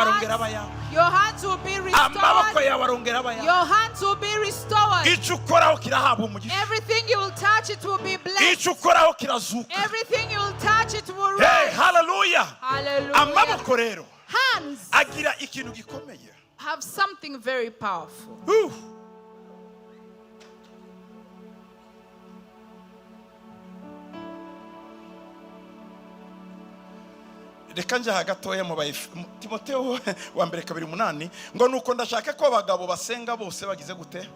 yawe arongera aba hands, ayawe. your hands will be Amaboko restored. yawe arongera aba ayawe. Your hands will be restored. Icyo ukoraho kirahabwa umugisha. Everything you will touch, it will be blessed. Icyo ukoraho kirazuka. Everything you will touch, it will Hey, rise. haleluya. Hallelujah. Amaboko rero Hands agira ikintu gikomeye. Have something very powerful. Whew. Reka njya gatoya mu Timoteo wa mbere 2:8 ngo nuko ndashaka ko abagabo basenga bose bagize gute?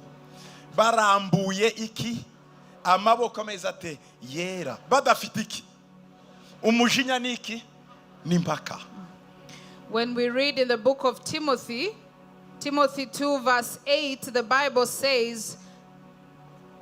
Barambuye iki? Amaboko ameze ate? Yera, badafite iki? Umujinya ni iki? N'impaka. When we read in the book of Timothy, Timothy 2, verse 8, the Bible says,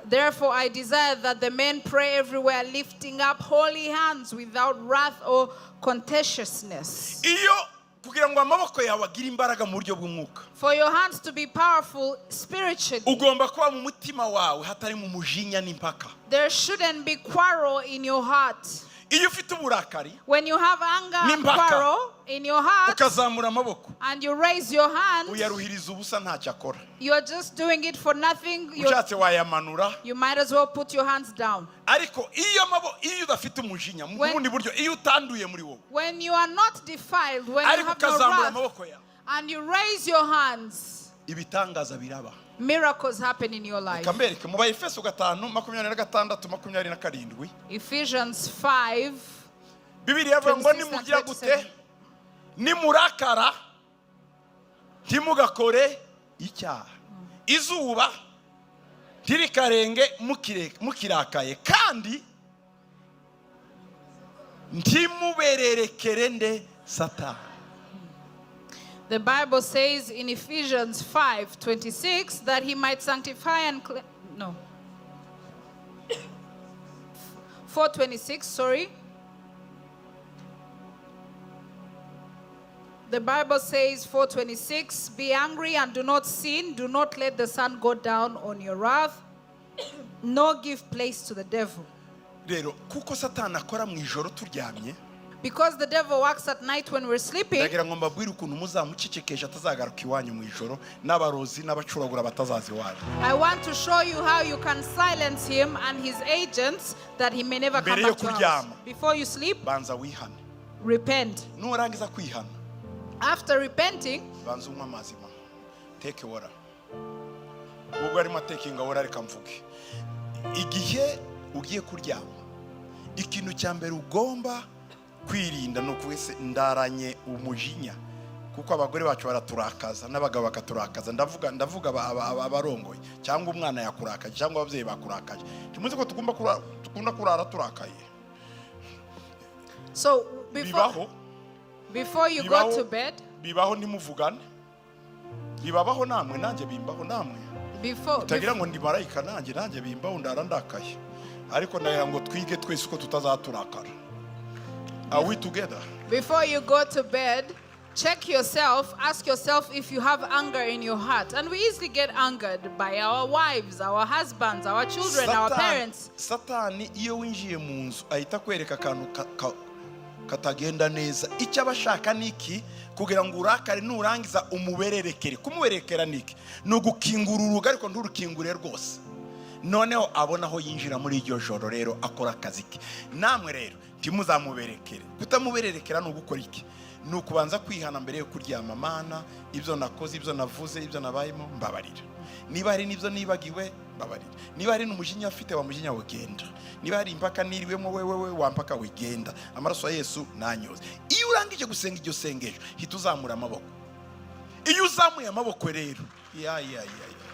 "Therefore, I desire that the men pray everywhere, lifting up holy hands without wrath or contentiousness." Iyo kugira ngo amaboko yawe agire imbaraga mu buryo bw'umwuka, For your hands to be powerful spiritually, ugomba kuba mu mutima wawe hatarimo umujinya n'impaka. There shouldn't be quarrel in your heart. Iyo ufite uburakari When you have anger and n'impaka, quarrel in your heart ukazamura amaboko, and you raise your hand, uyaruhiriza ubusa, ntacyo akora. You are just doing it for nothing. Ushatse wayamanura. You might as well put your hands down. Ariko iyo iyo udafite umujinya mu bundi buryo, iyo utanduye muri wowe, When you are not defiled, when you ariko have no ukazamura wrath, amaboko yawe, and you raise your hands, ibitangaza biraba. Miracles happen in your life. Reka mbereke mu Baefeso 5:26 27. Ephesians 5, Bibiliya ivuga ngo 26 and nimugira gute? 27. Nimurakara ntimugakore icyaha, izuba ntirikarenge mukirakaye, kandi ntimubererekere nde? Satani. The Bible says in Ephesians 5 26 that he might sanctify and no. 4:26, sorry. The Bible says 4:26, "Be angry and do not sin. Do not let the sun go down on your wrath, nor give place to the devil." Rero kuko Satani akora mu ijoro turyamye, Because the devil works at night when we're sleeping, ndagira ngo mbabwire ukuntu muzamucecekesha atazagaruka iwanyu mu ijoro, n'abarozi n'abacuragura batazaza iwanyu. I want to show you how you can silence him and his agents that he may never come Mbere yo back to your house. Kuryama, Before you sleep, banza wihane. Repent. Nurangiza kwihana, After repenting, banza unywe amazi ma take water. Ubwo arimo atakinga water, reka mvuge. Igihe ugiye kuryama, ikintu cya mbere ugomba kwirinda ni ukuvuga se ndaranye umujinya? Kuko abagore bacu baraturakaza n'abagabo bakaturakaza. Ndavuga abarongoye, cyangwa umwana yakurakaje, cyangwa ababyeyi bakurakaje. Ntimuzi ko tugomba dukunda kurara turakaye? So before, Bibaho. Before you go Bibaho. To bed, Bibaho, ntimuvugane. Bibabaho namwe, nanjye bimbaho namwe. Before, Utagira ngo ndi marayika, nanjye bimbaho, ndara ndakaye. Ariko ndagira ngo twige twese uko tutazaturakara. Are we together? Before you go to bed, check yourself, ask yourself if you have anger in your heart. And we easily get angered by our wives, our husbands, our children, our parents. Satani iyo winjiye mu nzu ahita akwereka akantu katagenda neza. Icyo aba ashaka ni iki? Kugira ngo urakare, nurangiza umubererekere. Kumuberekera ni iki? Ni ugukingura urugi ariko nturukingure rwose, noneho abona aho yinjira muri iryo joro. Rero akora akazi ke. Namwe rero ntimuzamuberekere. Kutamubererekera ni ugukora iki? Ni ukubanza kwihana mbere yo kuryama. Mana, ibyo nakoze, ibyo navuze, ibyo nabayemo, mbabarira. Niba hari n'ibyo nibagiwe, mbabarira. Niba hari n'umujinya afite, wa mujinya wegenda. Niba hari impaka niriwemo, wewe we wa mpaka wegenda, amaraso ya Yesu nanyoze. Iyo urangije gusenga iryo sengesho, hita uzamura amaboko. Iyo uzamuye amaboko rero, ya ya ya ya,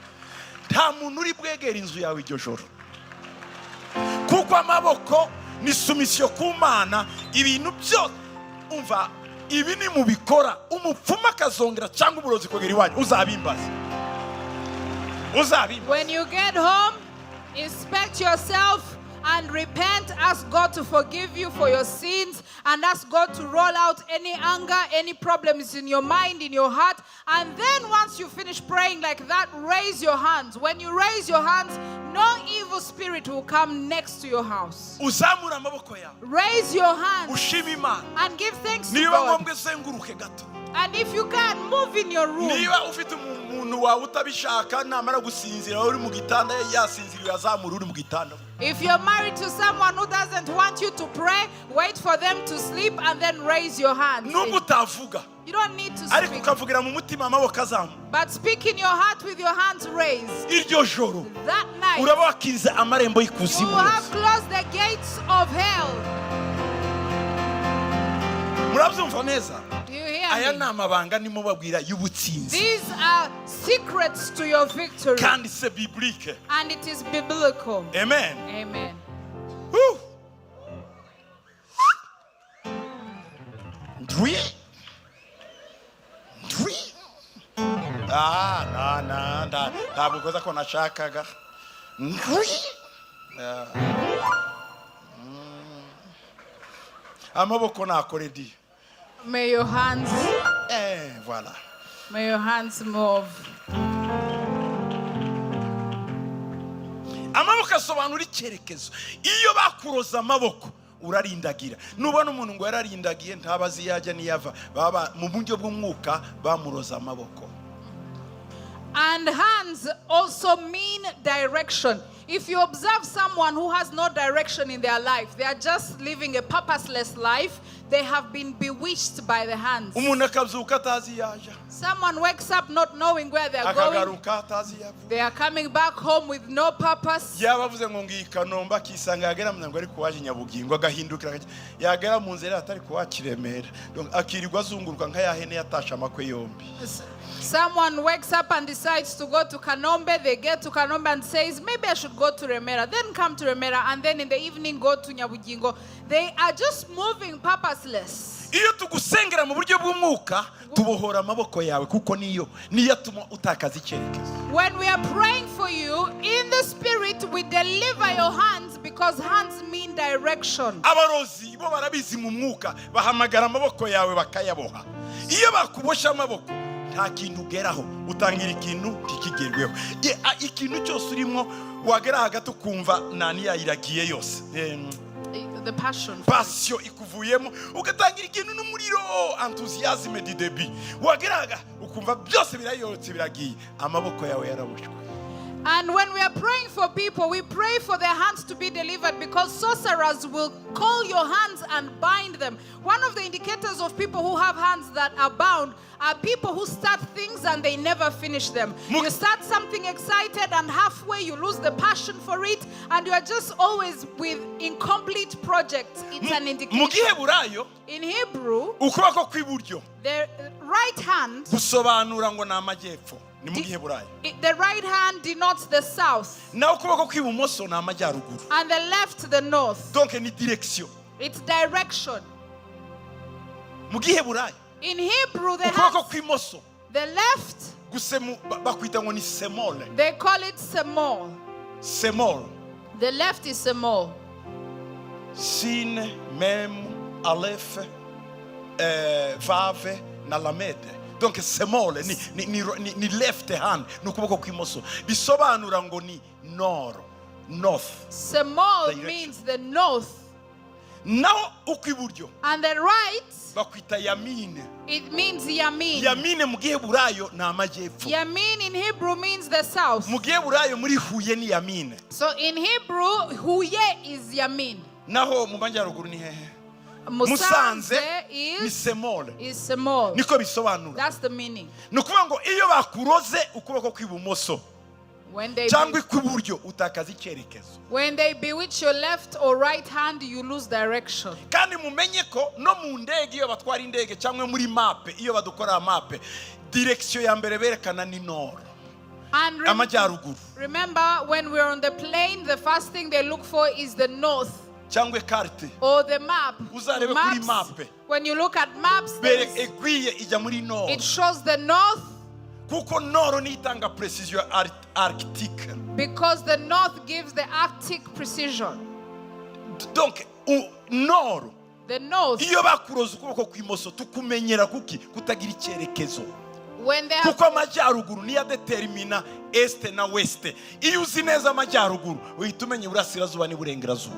nta muntu uri bwegera inzu yawe iryo joro, kuko amaboko ni soumission ku Mana. Ibintu byose, umva, ibi ni mubikora, umupfumu akazongera cyangwa uburozi kugera iwanyu, uzabimbaza, uzabimbaza. When you get home, inspect yourself and repent. Ask God to forgive you for your sins and ask God to roll out any anger, any problems in your mind, in your heart. And then once you finish praying like that, raise your hands. When you raise your hands, no evil spirit will come next to your house. Uzamure amaboko yawe, Raise your hands ushime Imana. And give thanks to Niba God. ngombwa uzenguruke gato. And if you can, move in your room. Niba ufite umuntu wawe utabishaka, namara gusinzira uri mu gitanda, yasinziriye, azamura uri mu gitanda. If you're married to someone who doesn't want you to pray, wait for them to sleep and then raise your hands. Nubwo utavuga, You don't need to ariko speak. Ukavugira mu mutima, amaboko azamuka. But speak in your heart with your hands raised. Iryo joro That night, uraba wakinze amarembo you y'ikuzimu have yose. Closed the gates of hell. Murabyumva neza? Do you hear Aya me? ni amabanga ndimo babwira y'ubutsinzi. These are secrets to your victory. Kandi c'est biblique. And it is biblical. Amen. Amen. Woo! Ndwi ndwi. Ah, na na nda ntabwo ukoza ko nashakaga. Ndwi. Ah. Amaboko nakore di. May your hands, Voilà. May your hands move. Amaboko asobanura icyerekezo. Iyo bakuroza amaboko urarindagira. Nubona umuntu ngo yararindagiye, ntabazi iyo ajya n'iyo ava, baba mu buryo bw'umwuka bamuroza amaboko. And hands also mean direction. If you observe someone who has no direction in their life, they are just living a purposeless life, they have been bewitched by the hands. Umuntu akabyuka atazi iyo ajya, Someone wakes up not knowing where they are going. akagaruka atazi iyo ava. They are coming back home with no purpose. Yaba avuze ngo ngiye i Kanombe, akisanga yagera mu ngo ariko waje Nyabugingo, agahindukira yagera mu nzira atari kuwaca i Remera. Donc, akirirwa azunguruka nka ya hene yatashe amakwe yombi. Someone wakes up and decides to go to Kanombe. They get to Kanombe and says, "Maybe I should go to Remera." Then come to Remera and then in the evening go to Nyabugingo. They are just moving purposeless. Iyo tugusengera mu buryo bw'umwuka, tubohora amaboko yawe, kuko niyo niyo atuma utakaza icyerekezo. When we are praying for you in the spirit, we deliver your hands because hands mean direction. Abarozi bo barabizi, mu mwuka bahamagara amaboko yawe bakayaboha. Iyo bakuboshe amaboko nta kintu ugeraho, utangira ikintu ntikigerweho. Ikintu cyose urimo wagera hagati ukumva nani yayiragiye yose. The passion. Passion ikuvuyemo, ugatangira ikintu n'umuriro, enthousiasme du début, wagera ukumva byose birayotse biragiye, amaboko yawe yaraboshwe. And when we are praying for people, we pray for their hands to be delivered because sorcerers will call your hands and bind them. One of the indicators of people who have hands that are bound are people who start things and they never finish them. You start something excited and halfway you lose the passion for it and you are just always with incomplete projects. It's an Mu indication. giheburayo, In Hebrew, ukuboko kw'iburyo the right hand, gusobanura ngo ni amajyepfo, ni mu giheburayo. The right hand denotes the south Naho ukuboko kw'ibumoso ni amajyaruguru. And the left the north. Donc ni direction. It's direction. Mu giheburayo, In Hebrew, the ukuboko hands, kw'imoso the left, gusemu bakwita ngo ni semole. They call it semol. Semol. The left is semol. Sin, mem, alef, vave na lamede. Donc semole ni left hand, ni ukuboko kw'imoso, bisobanura ngo ni nord, north Semol direction. Means the north. Naho ukw'iburyo And the right, bakwita yamine. It means yamin. Yamine mu giheburayo ni amajyepfo. Yamin in Hebrew means the south. Mu giheburayo muri Huye ni yamine. So in Hebrew, Huye is yamin. Naho mu majyaruguru ni hehe? Musanze Musanze ni semole. Is semol. Niko bisobanura. That's the meaning. Ni ukuvuga ngo iyo bakuroze ukuboko kw'ibumoso When they cyangwa ikw'iburyo, utakaza icyerekezo. When they bewitch your left or right hand, you lose direction. Kandi mumenye ko no mu ndege, iyo batwara indege cyangwa muri mape, iyo badukorera mape, direction ya mbere berekana ni nord, And amajyaruguru. Remember, when we're on the plane, the first thing they look for is the north Cyangwa carte. Or the map. Uzarebe kuri Maps, map. when you look at maps, there Bere aiguille ijya muri nord, it shows the north kuko nord niyo itanga precision arctique. Because the north gives the Arctic precision. Donc nord, The north, iyo bakuroza ukuboko kw'imoso, tukumenyera kuki kutagira icyerekezo, when they have kuko amajyaruguru niyo adetermina est na ouest. Iyo uzi neza amajyaruguru, uhita umenya iburasirazuba n'iburengerazuba.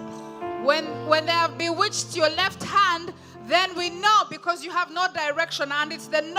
When they have bewitched your left hand, then we know because you have no direction and it's the north.